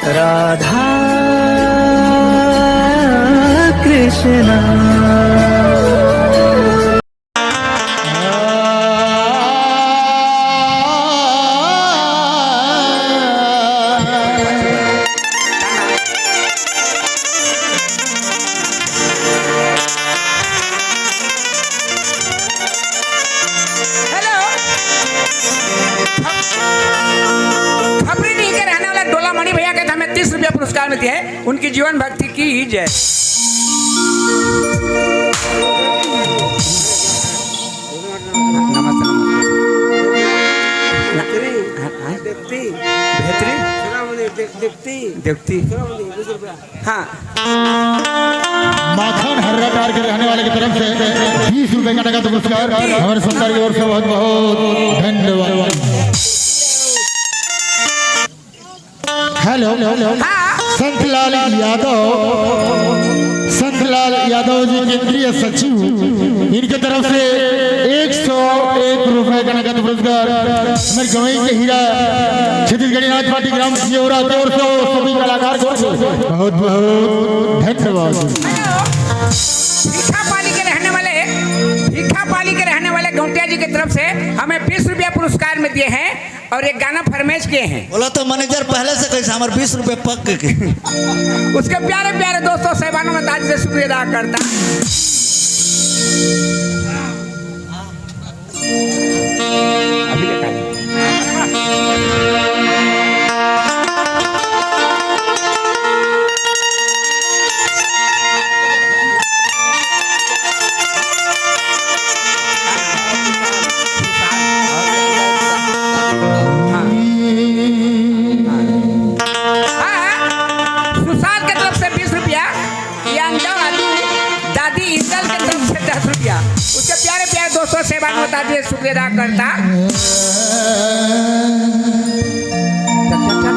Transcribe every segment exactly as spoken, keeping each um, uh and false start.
Radha Krishna. Hello. खपरी D के रहने वाला डोला मणि भैया के हमें तीस रुपया पुरस्कार में दिए हैं। उनकी जीवन भक्ति की जय। नमस्ते, नमस्ते। ना-, हाँ, हाँ। देवती। बेहतरी। सुनामणि दे-, देवती। देवती। सुनामणि, बीस रुपया। हाँ। माखन हर्रा टार के रहने वाले की तरफ से बीस रुपए का नगद पुरस्कार हमारे सरकार की ओर से बहुत बहुत धन्यवाद। हेलो, हाँ। संतलाल यादव, संतलाल यादव जी केंद्रीय सचिव, इनके तरफ से एक सौ एक रुपए का नगद पुरस्कार हमारे गवई के हीरा छत्तीसगढ़ी नाच पार्टी ग्राम सियोरा की ओर से सभी कलाकार को बहुत बहुत धन्यवाद। भिखापाली के रहने वाले, भिखापाली के रहने वाले गौंटिया जी की तरफ से हमें बीस रुपया पुरस्कार में दिए हैं और एक गाना फरमाइश किए हैं। बोला तो मैनेजर पहले से कैसे हमारे बीस रुपए पक के। उसके प्यारे प्यारे दोस्तों, साहिबानों, मैं ताज से शुक्रिया अदा करता। अभी देखा है। हाँ। हाँ, सुशांत के तरफ से बीस रुपया, ये अंडा आलू दादी इंदल के तरफ से दस रुपया। उसके प्यारे प्यारे दोस्तों से बात बता दिए, शुक्रिया अदा करता। चल, चल, चल।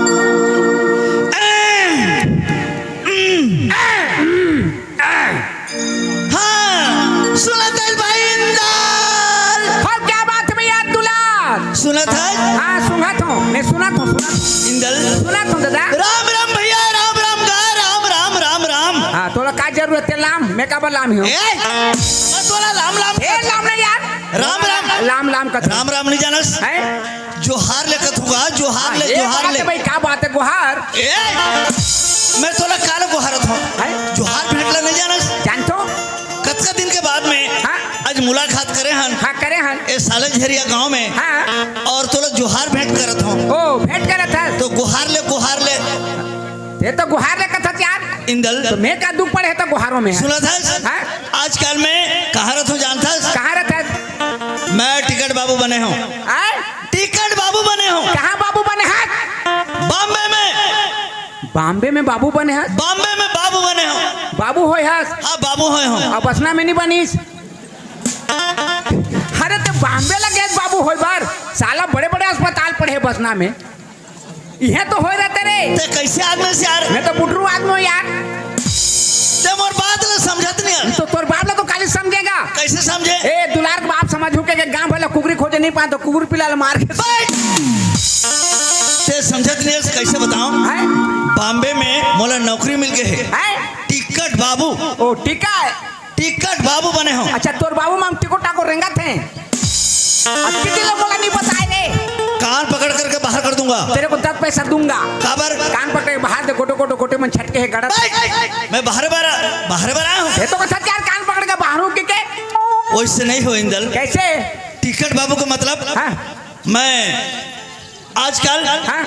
हाँ, सुनत हस भाई इंदल। हो, क्या बात है भैया दुलार? सुनत हस? हाँ, सुनत हूँ, मैं सुनत हूँ, सुनत हूँ। इंदल। सुनत हूँ दादा। राम राम भैया, राम राम गा, राम राम, राम राम। हाँ, तोला का जरूरत है लाम? मैं का बलाम हूँ? ए, मैं तोला लाम लाम ए, लाम नहीं यार। राम राम। लाम लाम का राम राम नहीं जानस? हैं? जोहार ले कथू गा, जोहार हाँ, ले, ये जोहार बात ले। है भाई, क्या बात है, गुहार? ए, मैं तोला काल गुहारत हूँ। हैं? जोहार भेंट ला नहीं जानस? जानत हूँ। कतका दिन के बाद में हाँ। आज मुलाकात करे हन। हाँ, करे हन। ए सालंझरिया गांव में। हाँ। और तोला जोहार भेंट करत हूँ। ओ, भेंट करत हस। तो गुहार ले, गुहार ले। ये तो गुहार ले कथस यार। इंदल। तो मैं का दुख पड़े है तो गुहारों में है। सुनत हस? हाँ? आजकल मैं कहाँ रहत हूँ जानत हस? कहाँ रहत हस? मैं टिकट बाबू बने हूँ। आय? टिकट बाबू बने हूँ। कहाँ बाबू बने हस? बॉम्बे में। बॉम्बे में बाबू बने हस? बॉम्बे में बाबू बने हूँ। बाबू होय हस? हाँ, बाबू होय हूँ। अब बसना में नहीं बनिस। अरे तो बॉम्बे लगे बाबू होय बर, साला बड़े बड़े अस्पताल पड़े है बसना में। इहे तो होय रहते रे। ते कैसे आदमी हस यार? मैं तो बुटरू आदमी हूँ यार। ते मोर बात ला समझत नहीं हस। तो तोर बाप ला तो काली समझेगा। कैसे समझे? ए, दुलार के बाप समझ हो के, के गांव भर ला कुकरी खोजे नहीं पाए तो कुकुर पिला ला मार के। बैठ! ते समझत नहीं हस, कैसे बताऊं? हैं? बॉम्बे में मोला नौकरी मिल गए है। हैं? टिकट बाबू। ओ, टिकट। टिकट बाबू बने हूँ। अच्छा, तोर बाबू माम टिकट टाको रेंगत हैं। अब कितने लोग बोला नहीं बताए रे। कान पकड़ करके बाहर कर दूंगा। तेरे को दस पैसा दूंगा। काबर? कान पकड़ के बाहर दे, गोटो, गोटो, गोटे मन छटके है गड़त। भाई, मैं बाहर बार, बाहर बार आया हूँ। ये तो कथा यार, कान पकड़ के बाहर हूँ कि के? वैसे नहीं हो इंदल। कैसे? टिकट बाबू का मतलब? हाँ। मैं आजकल हाँ।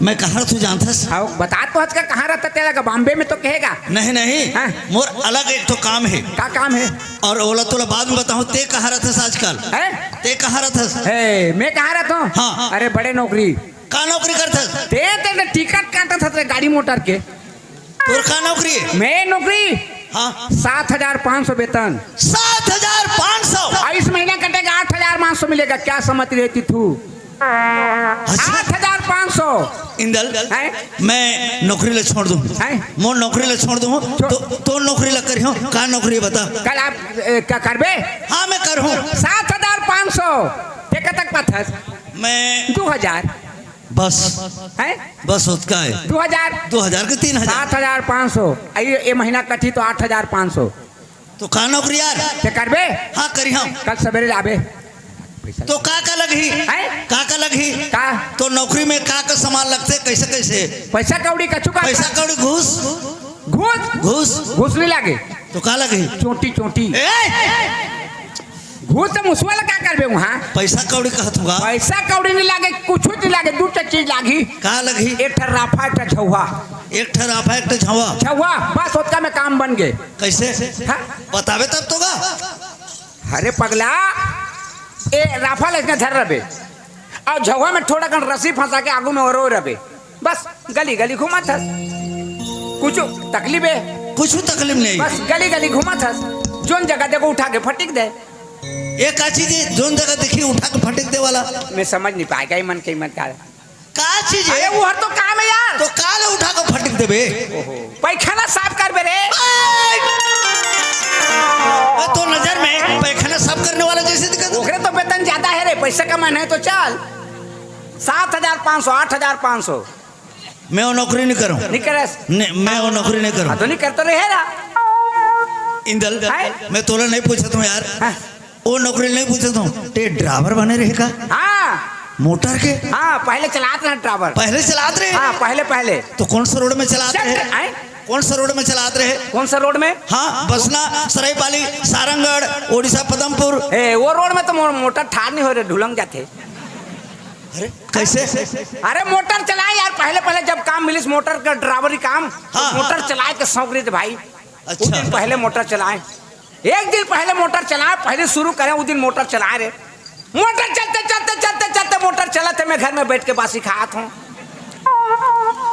मैं कहाँ रहत हूँ जानत हस? हाँ, बता तो हस का कहाँ रहत हस तेला का बॉम्बे में तो कहेगा। नहीं, नहीं। हाँ। मोर अलग एक ठो काम है। का काम है? और ओला तोला बाद में बताऊँ, ते कहाँ रहत हस आजकल? हैं? ते कहाँ रहत हस? ए, मैं कहाँ रहत हूँ? हाँ। अरे बड़े नौकरी। का नौकरी करत हस? ते, ते, ते टिकट काटत हस रे गाड़ी मोटर के। तोर का नौकरी है? मैं नौकरी? हाँ। सात हजार पाँच सौ वेतन। सात हजार पाँच सौ? और इस महीने कटेगा, आठ हजार पाँच सौ मिलेगा। क्या समझ रहे थी तू? अच्छा। आठ हजार पाँच सौ। इंदल, हैं? मैं नौकरी ला छोड़ दूँ। हैं? मोर नौकरी ला छोड़ दूँ। छो- तो, तो नौकरी ला करियो। का नौकरी बता? कल आप, ए, क्या करबे? हाँ, मैं करूँ। सात हजार पाँच सौ। ते कतक पाथस? मैं दो हजार। बस। हैं? बस होत का है? दो हजार। दो हजार के तीन हजार। सात हजार पाँच सौ। ये महीना कटही तो आठ हजार पाँच सौ। तो का नौकरी यार? ते करबे? हाँ, करिहँव। कल सवेरे आबे। तो का का लगही? हैं? का का लगही? का? तो नौकरी में का का सामान लगथे, कैसे कैसे? पैसा कौड़ी कछु का? पैसा कौड़ी, घूस। घूस? घूस। घूस नहीं लागे। तो का लगही? चोटी, चोटी। ए! घूस से मुसवा ला का करबे वहाँ? पैसा कौड़ी कहत होगा। पैसा कौड़ी नहीं लागे, कुछ नहीं लागे, दू ठे चीज लागही। का लगही? एक ठे राफा, एक ठे झौहा। एक ठे राफा, एक ठे झौहा। झौहा, बस ओतका में काम बन गे। कैसे? हाँ? बताबे तब तो गा। अरे पगला, ए राफा ल अइसने धर रबे, अउ झौहा में थोड़ा कन रस्सी फंसा के आगू में ओरो रबे, बस गली गली घूमत हस, कुछ तकलीफ है? कुछ तकलीफ नहीं। बस गली गली घूमत हस, जोन जगह देखो उठा के फटिक दे। ये का चीज है, जोन जगह देखी उठा के फटिक दे वाला? मैं समझ नहीं पाएगा, ये मन के मन का। का चीज है? अरे वो हर तो काम है यार। तो काल उठा के फटिक देबे। पैखाना साफ करबे रे। ए, तो नजर में पैखाना साफ करने वाला जैसे दिखत है। ओकरे तो वेतन ज्यादा है रे, पैसा कमाना है तो चल। सात हजार पाँच सौ, आठ हजार पाँच सौ। मैं वो नौकरी नहीं करूँ। नहीं करस? नहीं, मैं वो नौकरी नहीं करूँ। हाँ, तो नहीं करतो रहे रा। इंदल, हैं? मैं तोला नहीं पूछत हूँ यार। हाँ। वो नौकरी नहीं पूछत हूँ, ते ड्राइवर बने रहे का? हाँ। मोटर के? हाँ, पहले चलात रहे ड्राइवर। पहले चलात रहे? हाँ, पहले, पहले। तो कौन सा रोड में चलात रहे? हैं? कौन सा रोड में चलात रहे? कौन सा रोड में? हाँ, बसना, सरायपाली, सारंगढ़, उड़ीसा, पदमपुर। ए, वो रोड में तो मो-, मोटर ठार नहीं हो रहे, ढुलंग जाते। अरे, कैसे? अरे, मोटर चलाए यार, पहले, पहले जब काम मिलिस मोटर का ड्राइवरी काम, तो हाँ। मोटर चलाए के शौक रहिस भाई। अच्छा। उस दिन पहले मोटर चलाए, एक दिन पहले मोटर चलाए, पहले शुरू करे, उस दिन मोटर चलाए रे। मोटर चलते, चलते, चलते, चलते मोटर चलत हे, मैं घर में बैठ के बासी खात हूँ।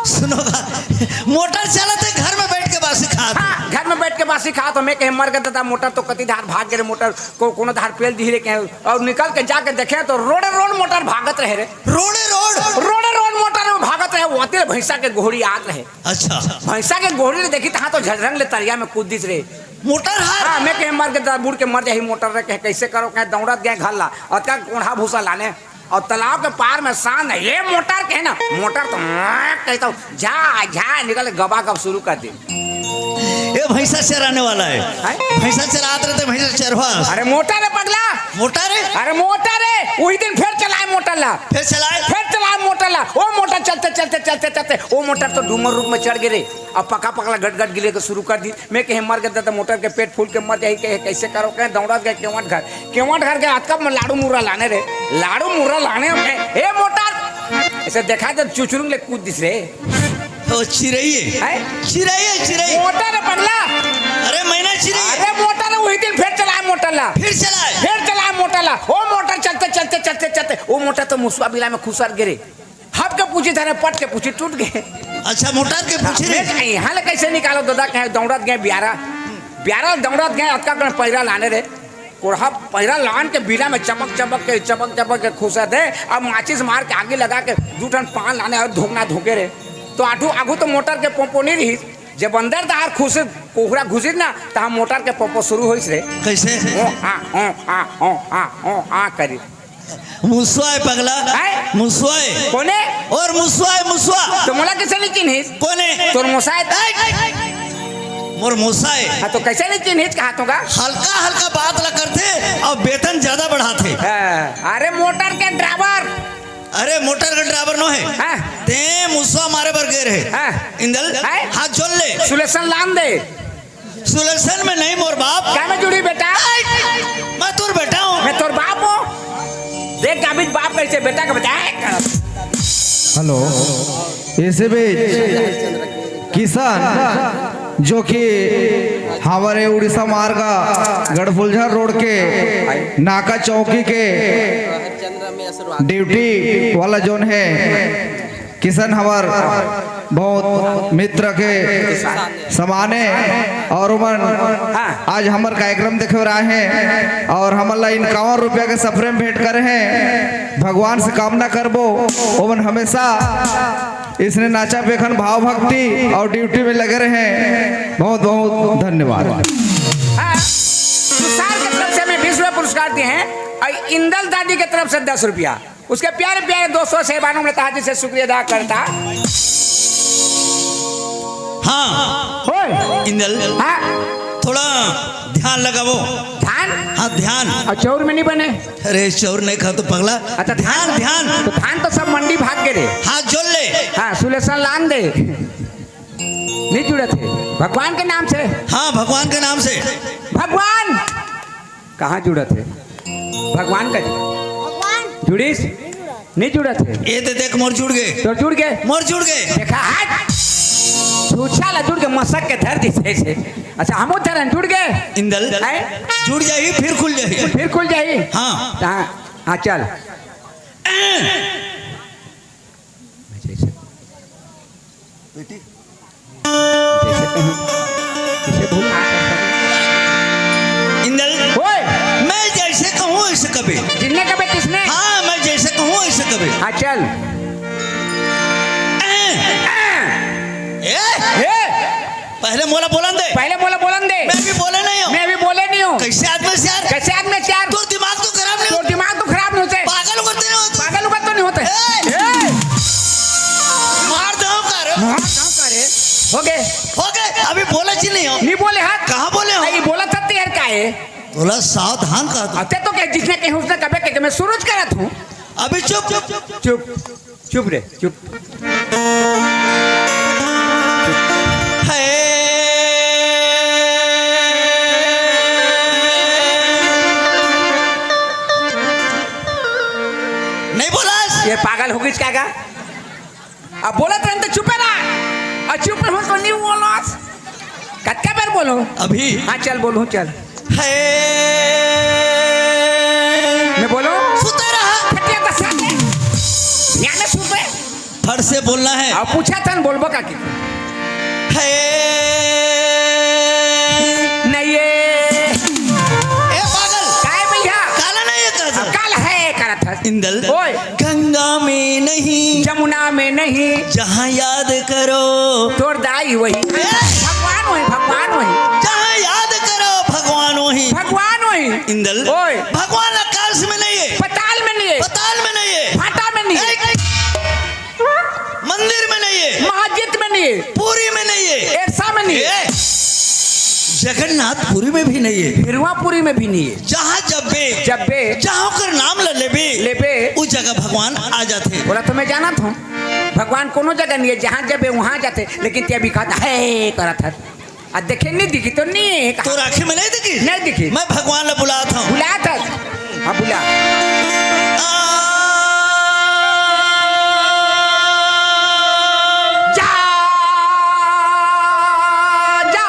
सुनो बा, मोटर चलत हे, घर में बैठ के बासी खात हूँ। हाँ, घर में बैठ के बासी खात हूँ। मैं कहे, "मर गे दादा, मोटर तो कति धार भाग गे रे, मोटर को कोनो धार पेल दिही रे," कहे, अउ निकल के जाके देखे तो रोडे रोड मोटर भागत रहे रे। रोडे रोड? रोडे रोड मोटर में भागत रहे, ओती ले भैंसा के गोहरी आत रहे। अच्छा। भैंसा के गोहरी ले देखी तहाँ तो झझरंग ले तरिया में कूद दिस रे। मोटर हर? हाँ, मैं कहे, "मर गे दादा, बूड़ के मर जाही मोटर रे," कहे, "कैसे करो?" कहे, दौड़त गए घर ला, अतका कोंढ़ा भूसा लाने, अउ तालाब के पार में सांझ, "ये मोटर," कहे ना, मोटर तो कहे तो झा, झा निकल गबा गब शुरू कर दे। ये भैंसा चराने वाला है। हैं? भैंसा चरात रहे ते भैंसा चरवास। अरे मोटर है पगला। मोटर है? अरे मोटर है। वही दिन फिर चलाए मोटर ला। फिर चलाए? फिर चलाए मोटर ला। वो मोटर चलते, चलते, चलते, चलते, वो मोटर तो डूमर रूप में चढ़ गे रे। अब पका पकला गट गट गिरे के शुरू कर दी। मैं कहे, "मर गे दादा, मोटर के पेट फूल के मर जाही," कहे, "कैसे करो?" कहे, दौड़त गए केवट घर। केवट घर के अतका में लाड़ू मुर्रा लाने रे। लाड़ू मुर्रा लाने में, "ए मोटर," ऐसे देखा जब चुचुरुंग ले कूद दिस रे। ओ, चिरई है। हैं? चिरई है, चिरई। मोटर है पगला। अरे, मैना चिरई है। अरे, मोटर है, वही दिन फिर चलाए मोटर ला। फिर चलाए? फिर चलाए मोटर ला। वो मोटर चलते, चलते, चलते, चलते, वो मोटर तो मुसवा बिला में खुसर गे रे। हप के पूछी धरे, पट के पूछी टूट गे। अच्छा, मोटर के पूछी रे? मैं कहे, "यहाँ ले कैसे निकालो दादा?" कहे, दौड़त गए बियारा। बियारा दौड़त गए, अतका कन पैरा लाने रे। कोरहा पैरा लान के बीड़ा में चपक चपक के, चपक चपक के खुसत हे। अब माचिस मार के आगी लगा के दू ठन पान लाने अउ धोकना धोके रे। तो आठू आगू तो मोटर के पोपो नहीं रहिस। जब अंदर डहर खुसिस, कोहरा घुसिस ना, तहाँ मोटर के पोपो शुरू होइस रे। कैसे? ओ, आ, ओ, आ, ओ, आ, ओ, आ करी। मुसवा है पगला। हैं? मुसवा है। कोने? और मुसवा है, मुसवा। तो मोला कैसे नहीं चिन्हिस? कोने? तोर मोसा है। मोर मोसा है। हाँ, तो कैसे नहीं चिन्हिस कहा तो गा? हल्का हल्का बात ला करथे अउ वेतन ज्यादा बढ़ाथे। हाँ, अरे मोटर के ड्राइवर। अरे मोटर के ड्राइवर नो है। हाँ। ते मुसवा मारे बर गे रहे। हाँ। इंदल, हैं? हाथ जोड़ ले। सुलेसन लान दे। सुलेसन में नहीं मोर बाप। का में जुड़ी बेटा? मैं तोर बेटा हूँ। मैं तोर बाप हूँ। देख गाबित बाप कैसे बेटा का बचाए। हेलो, इसी बीच किशन जो कि हमारे उड़ीसा मार्ग गढ़फुलझर रोड के नाका चौकी के ड्यूटी वाला जोन है, किशन हमर बहुत मित्र के समान हे अउ ओमन आज हमर कार्यक्रम देखे बर आए हे अउ हमन ला इक्यावन रुपया के सफरे में भेंट करे हे। भगवान से कामना करबो ओमन हमेशा इसने नाचा पेखन भाव भक्ति अउ ड्यूटी में लगे रहे। बहुत बहुत धन्यवाद। हाँ, तू सार के से में बीस रुपया पुरस्कार दिए हैं और इंदल दादी की तरफ से दस रुपया। उसके प्यारे प्यारे दोस्तों से बानू ने कहा जिससे शुक्रिया अदा करता। हाँ। होए। इंदल। हाँ। थोड़ा ध्यान लगावो। धान। हाँ, ध्यान। और चौर में नहीं बने। अरे, चौर नहीं खा तो पगला। अच्छा, धान। ध्यान, ध्यान। तो धान तो सब मंडी भाग गए रे। हाथ जोड़ ले। हाँ, सुलेसन लान दे। नहीं जुड़त हे भगवान के नाम से। हाँ, भगवान के नाम से। भगवान कहाँ जुड़त हे? भगवान का जी। जुड़ीस? नहीं जुड़त हे। ये तो देख, मोर जुड़ गए। तो जुड़ गए। मोर जुड़ गए। देखा, हट। छूछा ला जुड़ के मसक के धर दी से। अच्छा, हमो धरन जुड़ गए। इंदल। हैं? जुड़ जाही, फिर खुल जाही। फिर खुल जाही। हाँ। हाँ, हाँ, चल। जैसे, जैसे कहीं, किसे भूल ना कर सके। इंदल। ओए, मैं जैसे कहूँ ऐसे कबे। जिसने कबे किसने? हाँ, मैं जैसे कहूँ ऐसे कबे। हाँ, चल। ए, हे, पहले मोला बोलन दे। पहले बोला बोलन दे। मैं भी बोले नहीं हूँ। मैं भी बोले नहीं हूँ। कैसे आदमी से यार? कैसे आदमी से यार? तोर दिमाग तो खराब नहीं तोर होता। दिमाग तो खराब नहीं होते। पागल होते नहीं होते। पागल होगा तो नहीं होते। ए! ए! मार दो कर। हाँ, काम करे। हो गए। हो गए, अभी बोले जी नहीं हो। नहीं बोले हाथ। कहाँ बोले हो? नहीं बोला था तो यार का है? बोला सावधान कहा तू। अते तो क्या जिसने कहीं उसने कबे के मैं सूरज करा था। अभी चुप। चुप, चुप रे, चुप। है। नहीं बोला। ये पागल हो गई क्या गा? अब बोलत रहे तो चुपे रहा। और चुप हो तो नहीं बोलस। कतका बेर बोलो? अभी। हाँ, चल बोलूँ, चल। है। मैं बोलूँ? सुते रहा। फटिया का साथ है। यहाँ में सुन पे। फट से बोलना है। अब पूछा था न बोलबो का की? है। नहीं ये। ए पागल। काय भैया? काला नहीं है कहता। काल है करत है। इंदल। ओए। गंगा में नहीं। जमुना में नहीं। जहाँ याद करो। तोर दाई वही। भगवान वही, भगवान वही। जहाँ याद करो भगवान वही। भगवान वही। इंदल। ओए। भगवान आकाश में नहीं है। पताल में नहीं है। पताल में नहीं है। भाटा में नहीं है। एक, एक। मंदिर में नहीं है। मस्जिद में नहीं है। पूरी में नहीं है। एरसा में नहीं है। ए, जगन्नाथपुरी में भी नहीं है। हिरवापुरी में भी नहीं है। जहाँ जब बे, जब बे जहाँ ओकर नाम ल लेबे, लेबे उस जगह भगवान आ जाते। बोला तो मैं जाना था भगवान कोनो जगह नहीं है, जहाँ जब बे वहाँ जाते, लेकिन ते अभी कहता है करत है। आ देखे नहीं दिखी तो नहीं है कहा। तो राखी में नहीं दिखी। नहीं दिखी। मैं भगवान ला बुलात हूँ। बुला था। हाँ, बुला। आ, जा, जा।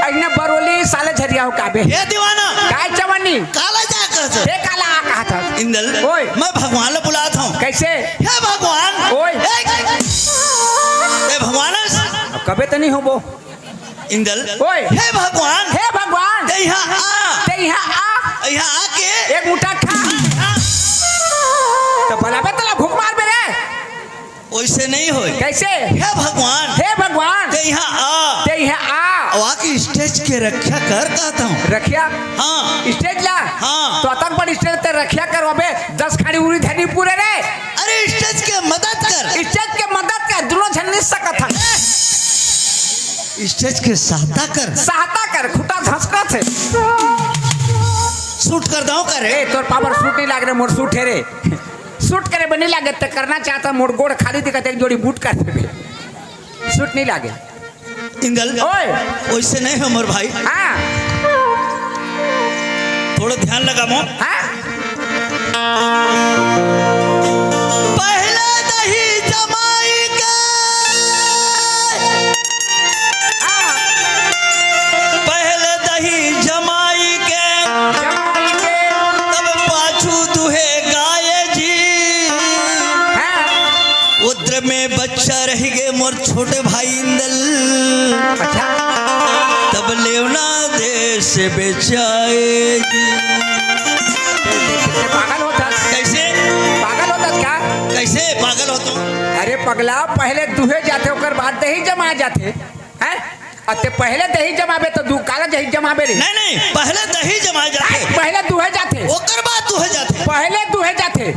अइना बरोली साले झरिया हो काबे। ये दीवाना। काय चवन्नी? काला जा कहत। हे काला आ कहा था। इंदल। ओए। मैं भगवान ला बुलात हूँ। कैसे? हे भगवान। ओए। ए, ए भगवान। अब कबे तो नहीं हो वो। इंदल। ओए। हे भगवान। हे भगवान। ते यहाँ आ। ते यहाँ आ। यहाँ आके। एक मुठा खा। आ। तो भला बे तला भूख मार बे रे। वैसे नहीं होए। कैसे? हे भगवान। हे भगवान। ते यहाँ आ। ते यहाँ आ। और आके स्टेज के रक्षा कर कहता हूँ। रखिया। हाँ। स्टेज ला। हाँ। तो अतक बड़ स्टेज ते रखिया करवाबे, दस खाड़ी उरी धनी पूरे रे। अरे स्टेज के मदद कर। स्टेज के मदद कर, दोनों झन नहीं सकत हन। स्टेज के सहायता कर। सहायता कर, खुटा धसका थे। सूट कर दो करे। ए, तोर पावर सूट नहीं लाग रे, मोर सूट है रे। सूट करे बनी लागे, ते करना चाहता, मोर गोड़ खाली दिखत, एक जोड़ी बूट कर देबे। सूट नहीं लागे। इंदल। ओए। वैसे नहीं हो मोर भाई। हाँ। थोड़ा ध्यान लगा मो। हाँ। पहले दही जमाई के। हाँ। पहले दही जमाई के। जमाई के। तब पाछू दुहे गाये जी। हाँ। उद्र में बच्चा रह गए मोर छोटे भाई इंदल। अच्छा। तब लेवना देश बेचाए जी। ते पागल होता। कैसे? पागल होता क्या? कैसे पागल होता? अरे पगला, पहले दुहे जाते, ओकर बाद दही जमा जाते। हैं? अते पहले दही जमाबे तो दू काला दही जमाबे रे। नहीं, नहीं, पहले दही जमाए जाथे। पहले दूहे जाथे। ओकर बाद दूहे जाथे। पहले दूहे जाथे।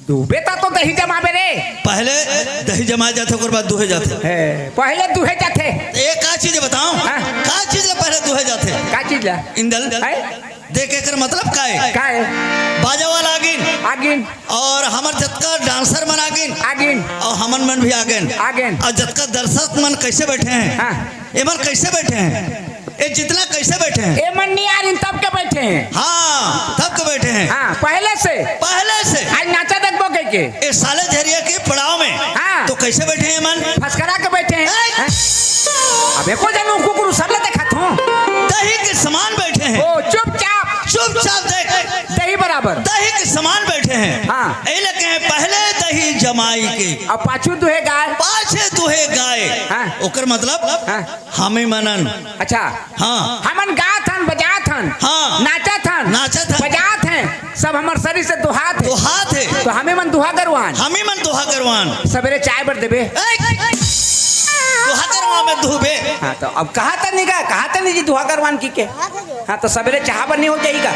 दूबे ता तो दही जमाबे रे। पहले दही जमाए जाथे, ओकर बाद दूहे जाथे। हे, पहले दूहे जाथे। ए, का चीज बताओ? हाँ। का चीज ला पहले दूहे जाथे? का चीज ला? इंदल। हैं? देख, एकर मतलब का है? का है? बाजा वाला आगिन। आगिन। और हमर जतका डांसर मन आगिन। आगिन। और हमन मन भी आगिन। आगिन। और जतका दर्शक मन कैसे बैठे हैं? हाँ। एमन कैसे बैठे हैं? ये जितना कैसे बैठे हैं? एमन नहीं आ रही, तब के बैठे हैं। हाँ, तब के बैठे हैं। हाँ, पहले से। पहले से। आज नाचा देखबो कह के। ये साले झरिया के पड़ाव में। हाँ। तो कैसे बैठे हैं एमन? फसकरा के बैठे हैं। ए! हैं? अब एको जन कुकुर सब ले देखा थो। दही के समान बैठे हैं। ओ, चुपचाप। चुपचाप देख। दही बराबर। दही के समान बैठे हैं। हाँ। ए लगे हैं पहले दही जमाई के। अब पाछू दुहे गाय। पाछे दुहे गाय। हाँ। ओकर मतलब? हाँ। हमी मनन। अच्छा। हाँ। हमन गात हन, बजात हन, हाँ। नाचत हन, नाचत हन। बजात हैं, सब हमर शरीर से दुहात है। दुहात है। तो हमी मन दुहा गरवान। हमी मन दुहा गरवान। सबेरे चाय बर देबे। ए! दुहा गरवा में दुहबे। हाँ, तो अब कहा था नहीं गा, कहा था नहीं जी दुहा गरवान की के। हाँ, तो सबेरे चाह बर नहीं हो जाएगा।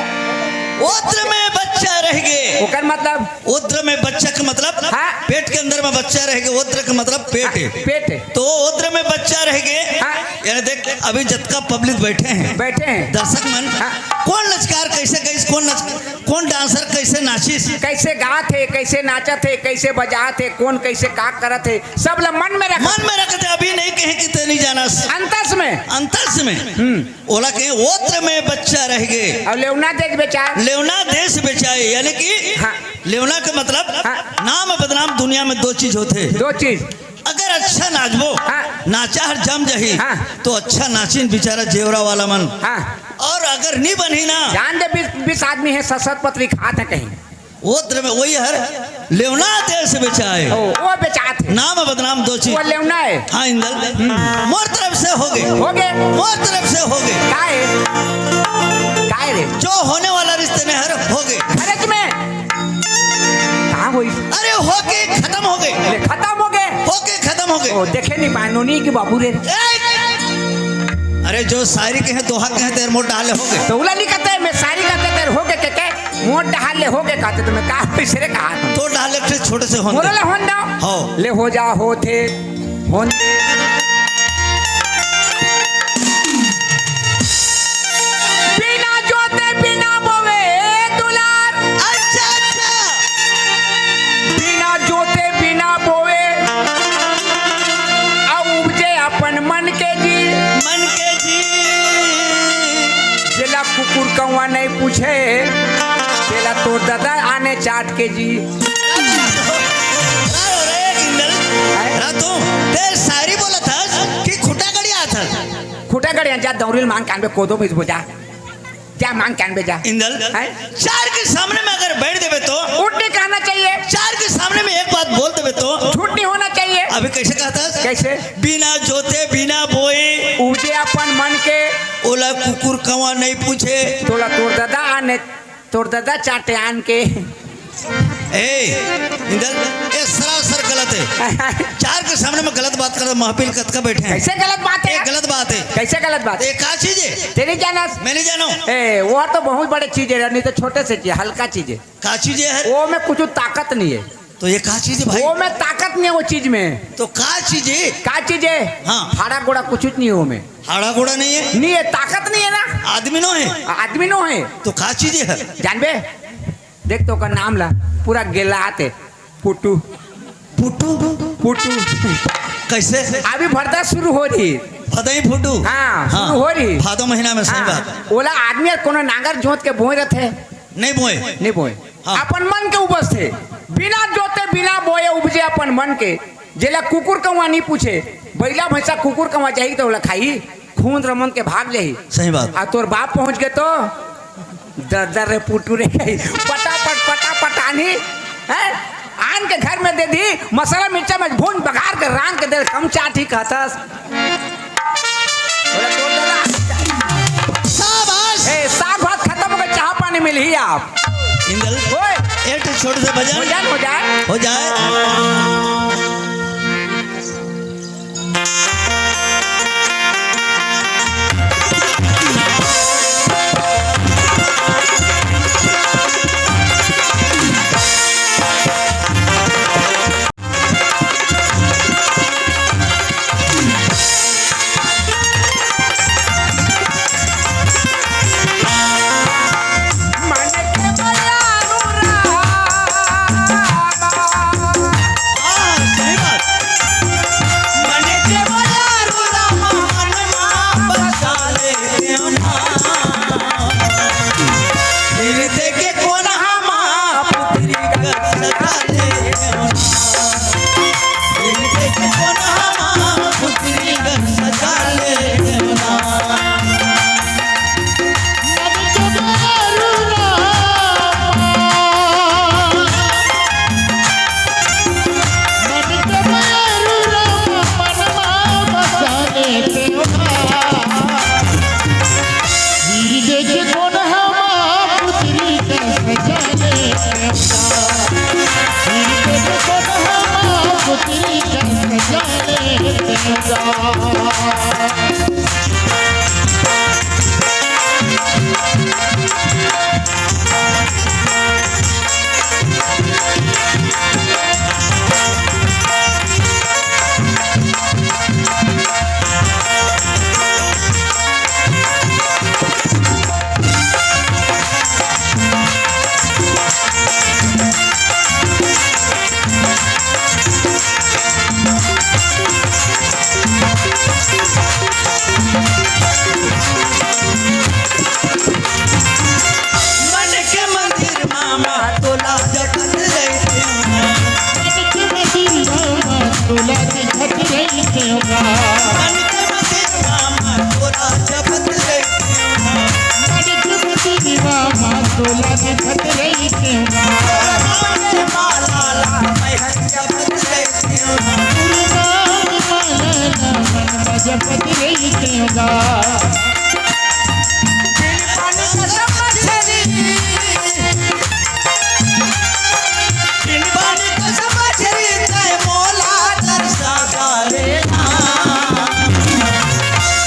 ओत्र में बच्चा रह गए। ओकर मतलब? ओत्र में बच्चा का मतलब? हाँ। पेट के अंदर में बच्चा रह गए। ओत्र का मतलब पेट है। पेट है। तो ओत्र में बच्चा रह गए। हाँ। यानी देख, अभी जतका पब्लिक बैठे हैं, बैठे हैं। दर्शक मन, हाँ। कौन नचकार कैसे गइस, कौन नच-, कौन डांसर कैसे नाचिस, कैसे गात है, कैसे नाचत है, कैसे बजात है, कौन कैसे का करत है, सब ला मन में रख। मन में रखते, अभी नहीं कहे कि ते नहीं जानस। अंतस में। अंतस में। हम्म। ओला के ओत्र में बच्चा रह गए। और लेवना देश बेचाए। लेवना देश बेचाए, यानी कि हाँ। लेवना के मतलब हाँ। नाम बदनाम। दुनिया में दो चीज होते। दो चीज। अगर अच्छा नाचबो, हाँ। नाचा हर जम जही, हाँ। तो अच्छा नाचिन बेचारा जेवरा वाला मन। हाँ। और अगर नी बनही ना, जान दे बीस, बीस आदमी है, सत सत पतरी खात है कहीं। ओत्र में वही हर लेवना देश बेचाए। ओ, वो बेचात है। नाम बदनाम दो चीज। वो लेवना है। हाँ, इंदल। हम्म। मोर तरफ से हो गए। हो गए। मोर तरफ से हो गए। काय? काय रे? जो होने वाला रिश्ते में हर हो गए। खरच में। कहाँ होई? अरे, होके खत्म हो गए। अरे, खत्म हो गए। होके खत्म हो गए। ओ, देखे नहीं पाए, नोनी की बाबू रे। ए! अरे, जो शायरी के हैं, दोहा के हैं, तेरे मोट डाले हो गए। तो उला नहीं कहते, मैं शायरी कहते, तेरे हो गए, के, के? मोर डहार ले होगे कहते तो मैं का होइस रे कहा था। तोर डहार ले एक ठे छोटे से होन दे। मोर ले होन दो। हो। ले हो जा होथे, होन दे। बिना जोते बिना बोवे दुलार। अच्छा, अच्छा। बिना जोते बिना बोवे, अउ उपजे अपन मन के जी। मन के जी। जेला कुकुर कौवा नहीं पूछे, तेला तोर दादा आने चाट के जी। अरे, अरे, इंदल, हैं? रा तू, तेरे शायरी बोलत हस कि खुटा गड़ियात हस? खुटा गड़िया जा, दौरिल मांग कान बे कोदो में बोजा। जा मांग कान बे जा। इंदल, हैं? चार के सामने में अगर बैठ देबे तो? उठ नहीं कहना चाहिए। चार के सामने में एक बात बोल देबे तो? झूठ नहीं होना चाहिए। अभी कैसे कहता हस? कैसे? बिना जोते, बिना बोए। उपजे अपन मन के। ओला कुकुर कौवा नहीं पूछे। तोला तोर दादा आने तोर दादा चाटे आन के। ए, इंदल, ए सरासर गलत है। चार के सामने में गलत बात कर, महफिल कतका बैठे हैं। कैसे गलत बात है? ये गलत बात है। कैसे गलत बात? ये का चीज है? तेरी जानस? मैं नहीं जानू। ए, वो तो बहुत बड़े चीज है, नहीं तो छोटे से चीज, हल्का चीज है। का चीज है? वो में कुछ ताकत नहीं है। तो ये का चीज है भाई? वो में ताकत नहीं है वो चीज में। तो का चीज है? का चीज है? हाँ। हाड़ा गोड़ा कुछ नहीं है वो में। हाड़ा गोड़ा नहीं है? नहीं है, ताकत नहीं है ना। आदमी नो है? आदमी नो है। तो का चीज है? जानबे? देख तो ओकर नाम ला, पूरा गेलात है। पुटू। पुटू? पुटू। कैसे? अभी भरदा शुरू हो रही। भदई फुटू? हाँ, हाँ। शुरू हो रही। भादो महीना में, सही हाँ। बात। ओला आदमी कोनो नांगर जोत के बोए रहते। नहीं बोए। नहीं बोए। हाँ। अपन मन के उपज थे। बिना जोते, बिना बोए उपजे अपन मन के। जेला कुकुर कौवा नहीं पूछे, बइला भैंसा कुकुर कौवा जाही तो ओला खाही, खून रमन के भाग जाही। सही बात। आ तोर बाप पहुंच गए तो दर दर रे पुटू रे कही, पटापट, पटापट आनी, हैं? आन के घर में दे दी, मसाला मिर्चा में भून बघार के रांध के दे, कम चाटी कहतस। बोले, "तोर दादा।" शाबाश। ए, साग भात खत्म हो गए, चाह पानी मिलही आप। इंदल, ओए। एक ठो छोटे से भजन। भजन हो जाए। हो जाए। मन के मंदिरवा म तोला जपत रहितेंव गा। मन के मंदिरवा म तोला जपत रहितेंव गा। तोर नाम के माला ला मैं हर जपत रहितेंव गा। तोर नाम के माला ला मैं हर जपत रहितेंव गा। बिन पानी कसम मछरी, बिन पानी कसम मछरी, तैं मोला दरसा डारे ना।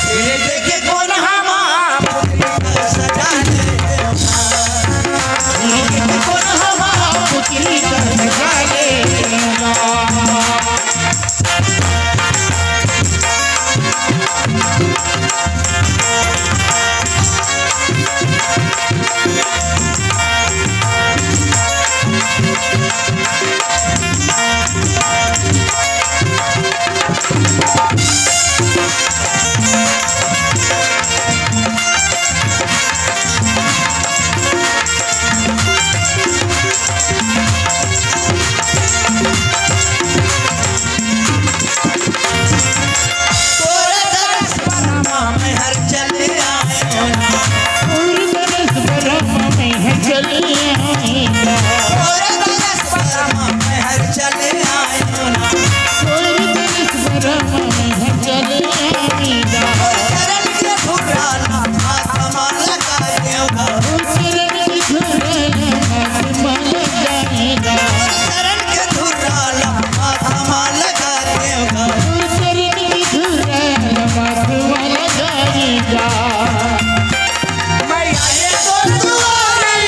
तेरे देखे कोन हमा पुतरी कर सजा ले। तेरे देखे कोन हमा पुतरी कर सजा ले। तोरे दरस परमा मैं हर चले आयो ना। तोरे दरस परमा मैं हर चले आयो ना। तोरे दरस परमा मैं हर चले आयो ना। तोरे दरस परमा मैं हर चले आयो ना। तोर चरण के धुरा ला हाथ मा लगा देंव गा। तोर चरण के धुरा ला हाथ मा लगा देंव गा। तोर चरण के धुरा ला माथा मा लगा देंव गा। तोर चरण के धुरा ला माथा मा लगा देंव गा। मैं आए तोर दुआरी,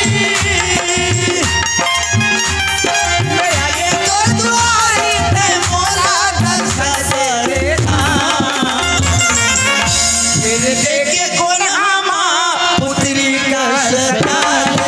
मैं आए तोर दुआरी, तैं मोला दरसा डारे ना। तेरे देखे कोन हमा पुतरी कर सजा ले।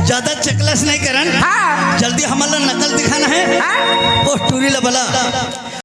ज्यादा चकलस नहीं करन। हाँ। जल्दी हमन ला नकल दिखाना है। हाँ। ओ टूरी ला बला।